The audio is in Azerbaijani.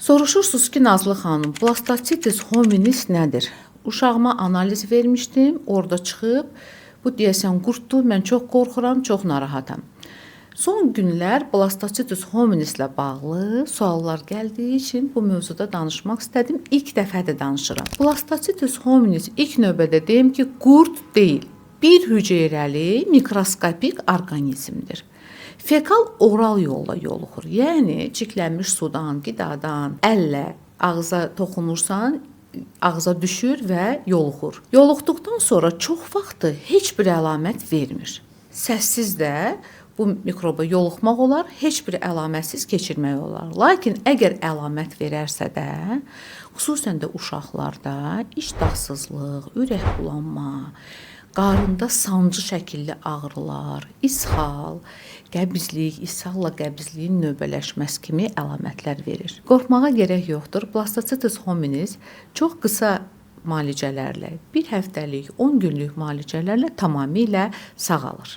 Soruşursunuz ki, Nazlı xanım, Blastocystis hominis nədir? Uşağıma analiz vermişdim, orada çıxıb, bu deyəsən qurddur, mən çox qorxuram, çox narahatam. Son günlər Blastocystis hominislə bağlı suallar gəldiyi üçün bu mövzuda danışmaq istədim. İlk dəfədir danışıram. Blastocystis hominis ilk növbədə deyim ki, qurd deyil, bir hüceyrəli mikroskopik orqanizmdir. Fekal oral yolla yoluxur. Yəni çiklənmiş sudan, qidadan, əllə ağza toxunursan, ağza düşür və yoluxur. Yoluxduqdan sonra çox vaxtı heç bir əlamət vermir. Səssiz də bu mikroba yoluxmaq olar, heç bir əlamətsiz keçirmək olar. Lakin əgər əlamət verərsə də, xüsusən də uşaqlarda iştahsızlıq, ürək bulanma, qarında sancı şəkilli ağrılar, ishal, qəbizlik, ishalla qəbizliyin növbələşməsi kimi əlamətlər verir. Qorxmağa gərək yoxdur. Blastocystis hominis çox qısa müalicələrlə, bir həftəlik, 10 günlük müalicələrlə tamamilə sağalır.